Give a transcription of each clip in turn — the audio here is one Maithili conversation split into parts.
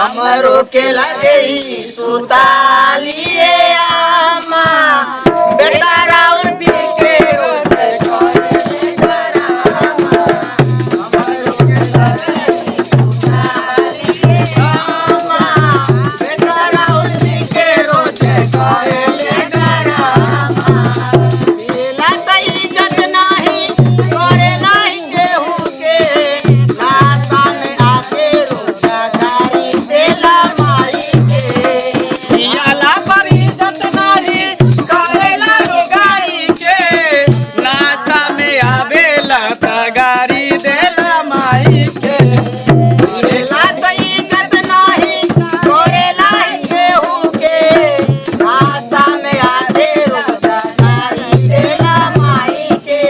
हमरो के लगे सुतालिए आमा बेटा राउर पी के रोज करे डरामा। हमरो के लगे सुतालिए आमा बेटा राउर पी के रोज करे डरामा। पीला त इज्जत नाही करे नाही केहू के नाता में आके रोजा गारी देला माई के। पियाला पर इज्जत नाही करेला रोगाई के नासा में आवेला त गारी देला माई के। करेला त इज्जत नाही करे नाही केहू के नाता में आके रोजा गारी देला माई के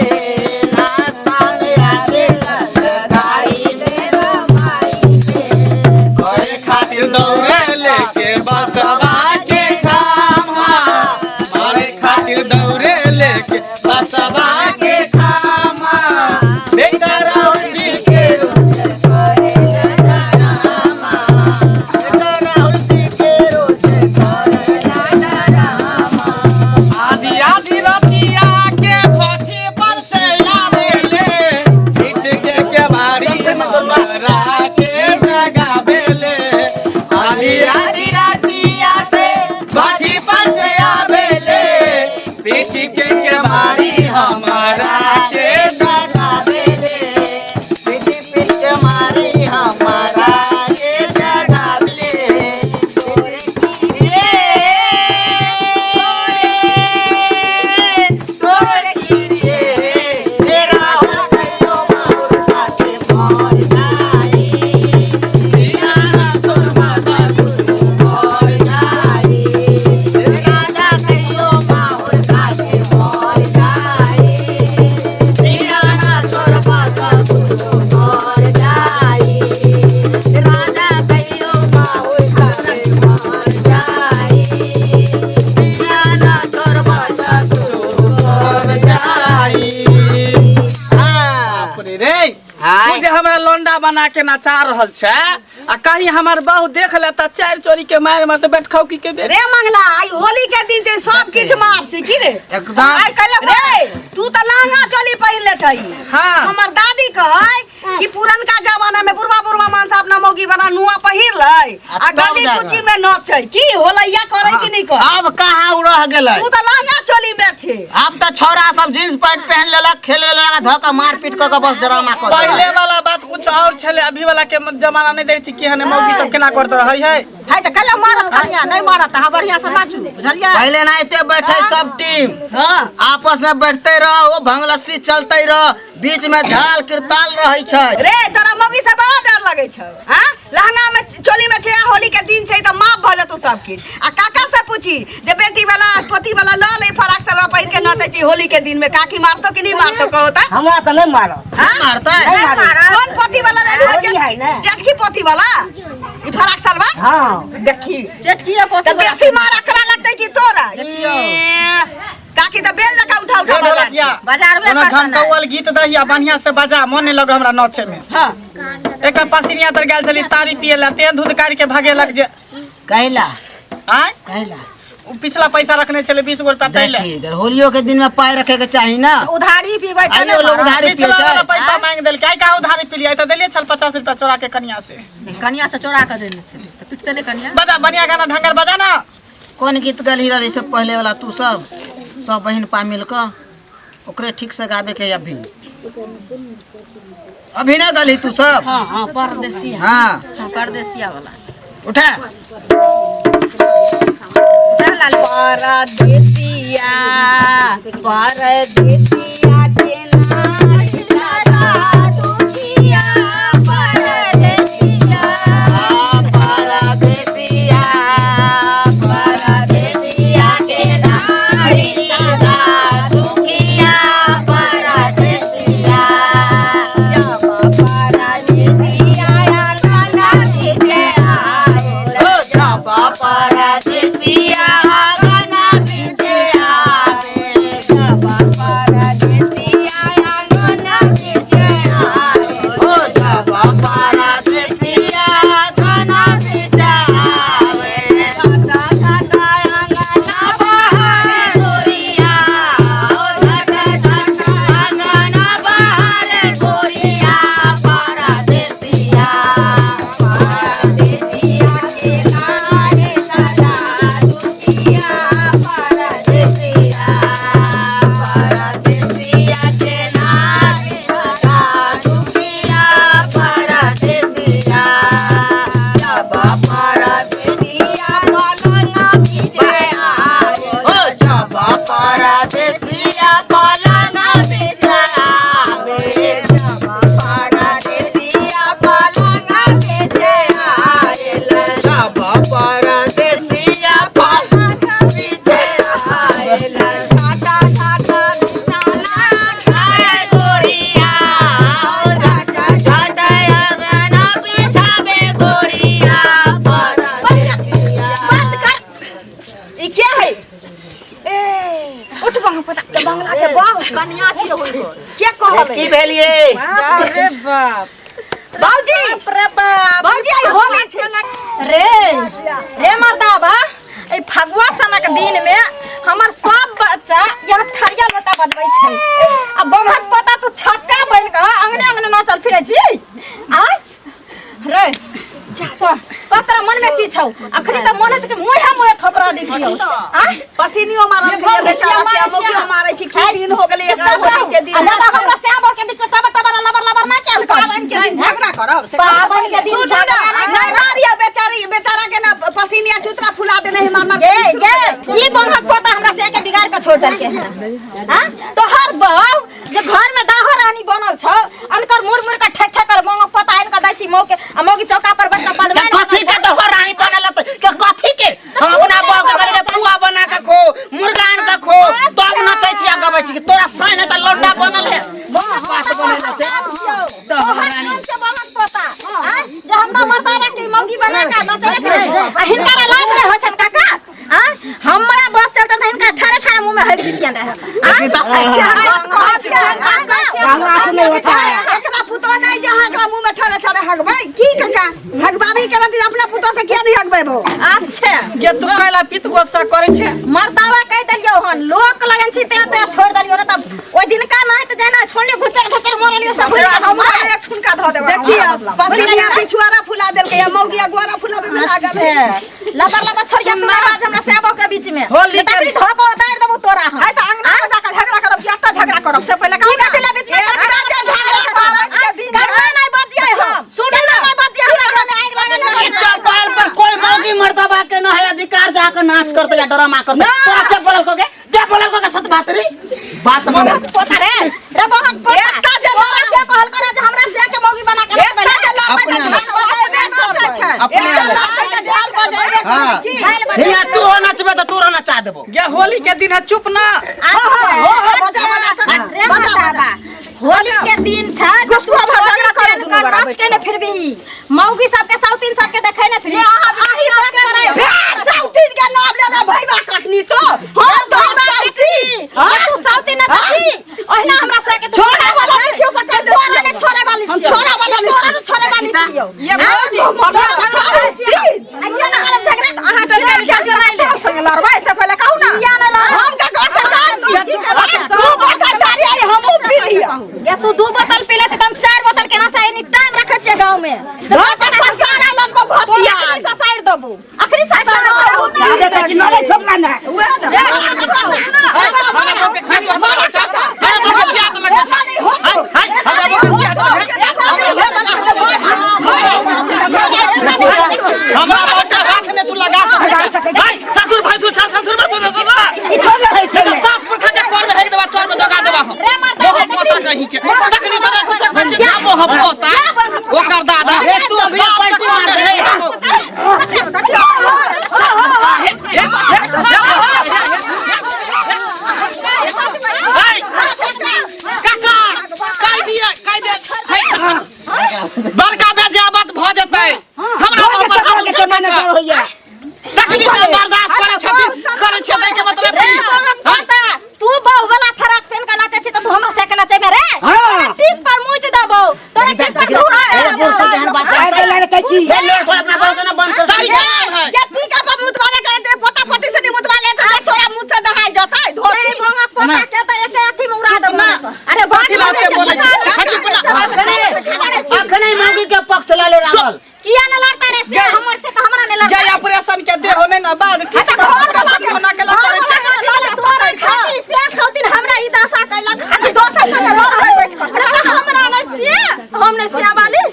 नाता में आके रोजा गारी देला माई के। करे खातिर दौड़े लेके बसवा के खामा मारे खातिर दौड़े लेके बसवा के खामा बेटा राउर पी के आधी आधी रतिया के भट्ठी पर से आवेले पीट के केवाड़ी हमरा के जगावेले। आधी आधी रातिया से भट्ठी पर से आवेले पीट के केवाड़ी हमरा के जगावेले पीट पीट मारी हमारा के जगावेले। ये तोर गिरिए तेरा हो कहियो माहुर साथे मर जाई पियाना तोर माता गुरु मर जाई राजा कहियो माहुर साथे मर जाई पियाना तोर माता गुरु मर जाई राजा कहियो माहुर साथे मर जाई पियाना तोर माता गुरु मर जाई। हाँ बाप रे रे तू जे हमरा लोंडा बना के नचा रहल छै आ कहीं हमर बहू देख लेता चार चोरी के मार मार तो बैठ की के बे। रे मंगला आई होली के दिन छै सब किछु माफ छै की रे एकदम। आइ काल्हि रे तू तऽ लहंगा चोली पहिरले छही। हाँ। हमर दादी कहै कि पुरनका जमाना में बुढ़वा बुढ़वा मानसा अपना मौगी बना नुआ पहिर लै आ आ तब गली जाके। कुची में नचै की होलैया करै कि नहीं करै। अब कहाँ उ रह गेलै। तू तऽ लहंगा चोली में छै। अब तऽ छौड़ा सब जींस पैंट पहन लेलक खेल लेलक धऽ कऽ मारपीट कऽ कऽ बस ड्रामा कऽ देलक। पहले वाला बात कुछ और छले अभी वाला के जमाना नहीं देखै छी केहन मौगी सब केना करत रहै है। है तऽ कैला मारत कनिया नहीं मारत अहाँ बढ़िया से नाचू बुझलियै। पहले एनाहिते बैठे सब टीम हाँ आपस में बैठते रहो भंगलस्सी चलते रहो बीच में झाल किरताल रहै छै। रे तोरा मौगी से बड़ा डर लगै छौ। हाँ लहंगा में चोली में छै होली के दिन छै तऽ माफ भऽ जेतौ सब किछु। आ काका से पूछी जे बेटी वाला पोती वाला लऽ ले फराक सलवार पहिर के नचै छी होली के दिन में काकी मारतो कि नहीं मारतो कहो तऽ। हमरा तऽ नहीं मारत। हाँ? मारतै? नहीं मारत। कोन पोती वाला ले होली है ना। जेठकी पोती वाला ई फराक सलवार? हाँ। देखी जेठकी पोती तऽ बेसी मारा करा लगतै कि तोरा? काकी तऽ बेल जकाँ उठा उठा ढोलकिया बाजार में कोनो झमकौअल गीत दहिया बढ़िया से बजा मन नहीं लगे हमरा नचे में। हाँ एक पसिनिया तर गेल छली तारी पिए ला तें धुधकारी के भागेलक जे कैला आय कैला उ पिछला पैसा रखने छले 20 गो रुपया तैले। देखी इधर होलियो के दिन में पाई रखे के चाही ना। उधारी पीबै तऽ आइयो लोग उधारी पिए पिछला वाला छै। पैसा मांग देलकै आइ कहाँ उधारी पिलियै तऽ देलियै छल 50 रुपया चोरा के कनिया से। कनिया से चोरा के देने छलै तऽ पिटते नहि कनिया। बजा बढ़िया गाना ढंगर बजा ना। कोन गीत गलही रह जैसे पहले वाला तू सब सब बहिन पा मिल कऽ ओकरे ठीक से गाबे के अभी अभी ना गलही तू सब। हाँ हाँ परदेसिया। हाँ हाँ परदेसिया वाला उठा। परदेसिया परदेसिया के नारी दादा दुखिया परदेसिया परदेसिया परदेसिया के नारी दादा दुखिया परदेसिया परदेसिया आंगन बीचे आयल ओ जब परदेसिया आंगन बीचे आवे जब परदेसिया दुखिया परदेसिया, परदेसिया के नारी बड़ा दुखिया परदेसिया। जब परदेसिया पलंग बिछे आयल, ओ जब परदेसिया पलंग बिछावे, जब परदेसिया पलंग बिछे आयल, जब परदेसिया पलंग बिछे आयल। टाटा टाटा बिछाना आए गोरिया, टाटा घट अंगना बिछावे गोरिया, परदेसिया। बंद कर। ई के है? ए उठ बंग पता के बंगला के बाप कनिया छियै हुनकर। के कहबै? की भेलिए? बाप रे बाप। बाबूजी बाप रे बाप। बाबूजी आई होली छै। रे रे मर्दाबा, ए फगुआ सनक दिन में हमर सब बच्चा यहाँ थरिया लोटा बजबै छै आ बम्हक पोता तू छक्का बनि कऽ अंगने अंगने नाचल फिरै छी। आय रे तो तोरा मन में की छौ? अखनी तऽ मन छै कि मुँहे मुँहे थोपरा दितियौ। आय पसीनियो मारल के बेचारा के मुखियो मारै छी। की दिन हो गेलै एकरा होली के दिन? आ दादा हमरा श्याम के बीच टबर टबर लबर लबर ना कैल कर। पाबनि के दिन झगड़ा करब से पाबनि के दिन सुनू ना, झगड़ा नहि नहीं मारिया बेचारी बेचारा के ना पसीनिया चुतरा फुला देने है मारना। गे गे ई बम्हक पोता हमरा से के बिगाड़ के छोड़ देलके हन। हां तोहर बहू जे घर में दाहो रानी बनल छौ, अनकर मुर मुर के ठेक ठेक कर मोंग पोता आनि के दै छी मौ के, आ मौगी चौका पर बैठ के पदमे कथी के दहो रानी बनल हतै? के कथी के? हम अपना बहू के कहलियै पुआ बना के खो, मुर्गा आन के खो, तब नचै छी आ गबै छी। तोरा साइन है त लौंडा बनल है, बात बनल हतै दहो रानी। से बम्हक पोता आय जे हमरा मर्दावा के मौगी बना के नचै फिरै छौ। आ हिनका लाज नहि होइ छन काका? आ हमरा बस चलते त हिनका ठारे ठारे मुंह में हटि दितियन रहे। देखी त हमरा से नहीं होता है। एकरा पुतो नहीं जे एकरा मुंह में ठड़े ठड़े हगबै की काका? हगबाबी के लती अपना पुतो से किया नहीं हगबै भो? अच्छा गे तू कैला पित गुस्सा करै छै? मर्दावा कहि देलियौ हन, लोक लगन छी ते ते छोड़ देलियौ ने, तब ओहि दिनका नहि तऽ जेना छोड़ने घुचर घुचर मरलियौ सब भूलि कऽ हमरा एक ठुनका धऽ देबै। देखिए पसीनिया पिछुआरा फुला देलकै या मौगिया गोरा फुलाबै में लागल है। लबर लबर छोड़िया तू आवाज हमरा से आबो के बीच में होली के- तकरी धो के उतारि देबौ तोरा हम। आइ तऽ अंगना में जाके झगड़ा करब कि एतऽ झगड़ा करब से पहिले कहू की ना। कथी ला बीच में एकरा जे झगड़ा करब के दिन करना नहीं बजियै हम। सुनू ना। नहीं बजियै, हमरा घर में आगि लागल है। इस चौपाल पर कोई मौगी मर्दबा के न है अधिकार जाके नाच करते या ड्रामा करते। तोरा के बोलल को के? के बोलल को के सत बात रे? बात बना। पोता रे रे बहन पोता। एकटा जे तोरा के कहल करे जे हमरा से के मौगी बना के एकटा जे लड़बै तऽ अपने झाल बजेबे करबै। अपने एकटा आलस। लड़बै तऽ झाल बजेबे हाँ। करबै की? हिया तू हो नचबे तऽ तोरो नचा देबो। गे होली के दिन है, चुप ना। हो हो हो हो बजा बजा रे बजा बजा। मर्दाबा, होली के दिन छै, गुस्सा भऽ झगड़ा करे दुनू बराबर। नाच के ने फिर भी मौगी सबके साउथिन सबके देखै ने फिर आही बात करे। फेर साउथिन के नाम लेले भैबा कटनी तो हम तो साउथिन। हाँ तू साउथिन न देखी ओहिना हमरा से के छोड़ा वाला नहीं छियौ से कहि दे। तोरा ने छोड़े वाली हम छियौ। छोड़ा वाला नहीं तोरा ने छोड़े वाली छियौ। ये भौजी मगर साउथिन। अइया ना करब झगड़ा तऽ अहाँ से सब संग लड़बै से पहिले कहू ना। किया ना लड़बै? हम ककरा से कहै छी? की करबै? दू बोतल दारू आई हमहूँ पी लिअ। या तू 2 बोतल पी ले तऽ हम 4 बोतल केना से एनी टाइम रखै छियै गाँव में। घर पर ससारा लगबो भतिया। अखनी ससारि देबौ, अखनी ससारि देबौ। उएह ने। हमरा बहू के हाथ लगे छै, हमरा बहू के प्याज लगे छै। हाय, हमरा बहू के प्याज लगे छै। हमरा बहू के हाथ ने तू लगा सकै छै। हाय, ससुर भैंसुर छै, ससुर भैंसुर रे रे। ई छोड़ रहै छै। सात पुरखा के कोर में हेक देबा, चोर में दगा देबा हम। रे मर्दाबा, मोह पोता कहीं के। तखनी से कुछ कुछ ना मोह पोता। ओकर दादा। ए, तू अभी पलटी मार दे। हाय, काका, कहि दिए, कहि दे। हाय, बड़का बेजाबत भऽ जेतै। हमरा बहू पर हाथ उठेतै काका। तखनी से बर्दाश्त करै छथिन, करै छियै, दै के मतलब रे की? बहन पोता, तू बहू वाला फराक पहिन के नाचै छी तऽ तू हमरा से के नचेबे रे? हाँ। मना के लड़ै छै तोरा खातिर से सौतिन हमरा ई दशा कैलक आ दोसर संगे लड़ै बैठ के हमरा नै से हम नै से वाली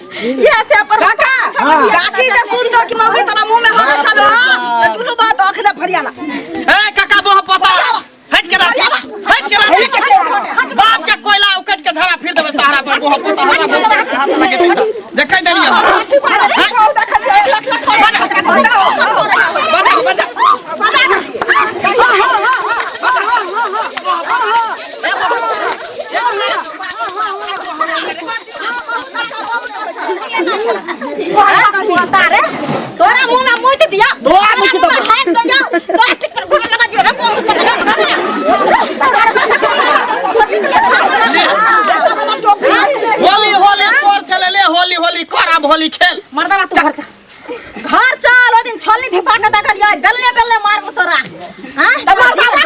ये से पर काका काकी के सुन दो कि मौगी तोरा मुंह में हगे छलो हां चुलू बात अखले फरियाला ए काका बोह पता हट के राखी हट के राखी बाप के कोयला उकट के झरा फिर देबे सहारा पर बोह पता हमरा बहुत हाथ लगे देखै देलियै बजा बजा रे तोरा मुंह में मुइत दिया तोरा मुइत दो। हाथ दिया तोरा टिक पर घुमा लगा दियो रे होली होली सोर छले ले होली होली कर अब होली खेल मर्दावा तू घर चल घर चल ओ दिन छोलनी धिपा के देखलियै बेलने बेलने मारबो तोरा हां त मर्दावा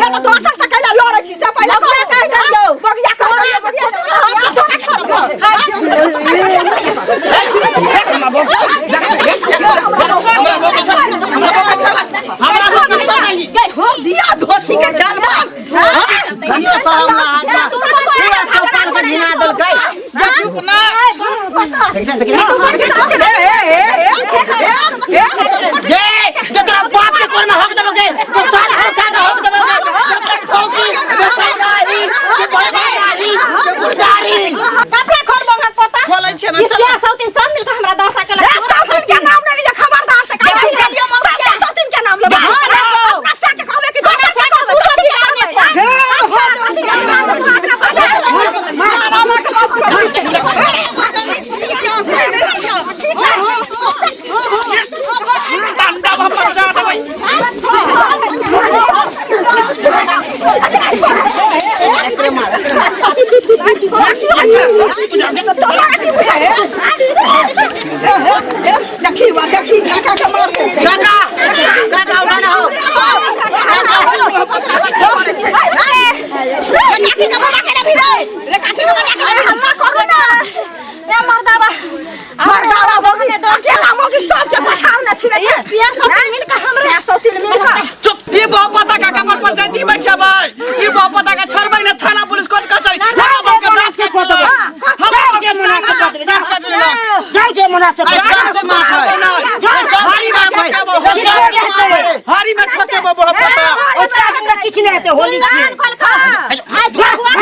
ये तो दोसर से कैला लड़ै छी से पहिले बगिया कहि देलियौ बगिया कह दियौ बगिया हमरा हो नहीं गई हो दिया धोसी के चलबा कहियो शरम ना आसा पूरा चौपाल के घिना देलकै चुप ना देख देख ए ए ए ए ये जे तोरा बाप के कोर में हक देबो के तो साथ को का हक देबो के ठोकी के सादारी के बड़दारी के बुरदारी कपड़ा खोल बंगा पता खोलै छियै ना ई चल सिया सौतिन सब मिलके हमरा दशा केलक ए सौतिन के नाम ले लिया खबरदार से कह सब सौतिन के नाम ले अपना से के कहबे कि दोसर के कहबे तू सब बिगाड़ने छै डंडा हम बचा देबै देखी वा देखी काका के मार काका काका उठा ना हो काकी के बजा के भी रे काकी के बजा के हल्ला करू ना रे मर्दावा मर्दावा बगने दो अकेला मोगी सबके पछाड़ न फिरे छै सिया सौतिन मिलके हमरा से सौतिन मिलके चुप ई बहु पता काका पर पंचायती बैठेबै ई बहु पता का छोड़बै ना थाना पुलिस कोर्ट कचहरी थाना बाप के दांत काट लेबै हम के मुनासिब बात रे। दांत काट लेलक जाओ जे मुनासिब अरे सबसे माफ है हरी में ठोकेबो हरी में ठोकेबो बहु पता ओकरा हमरा किछ नहीं हेतै होली कान खोल के आज भगवान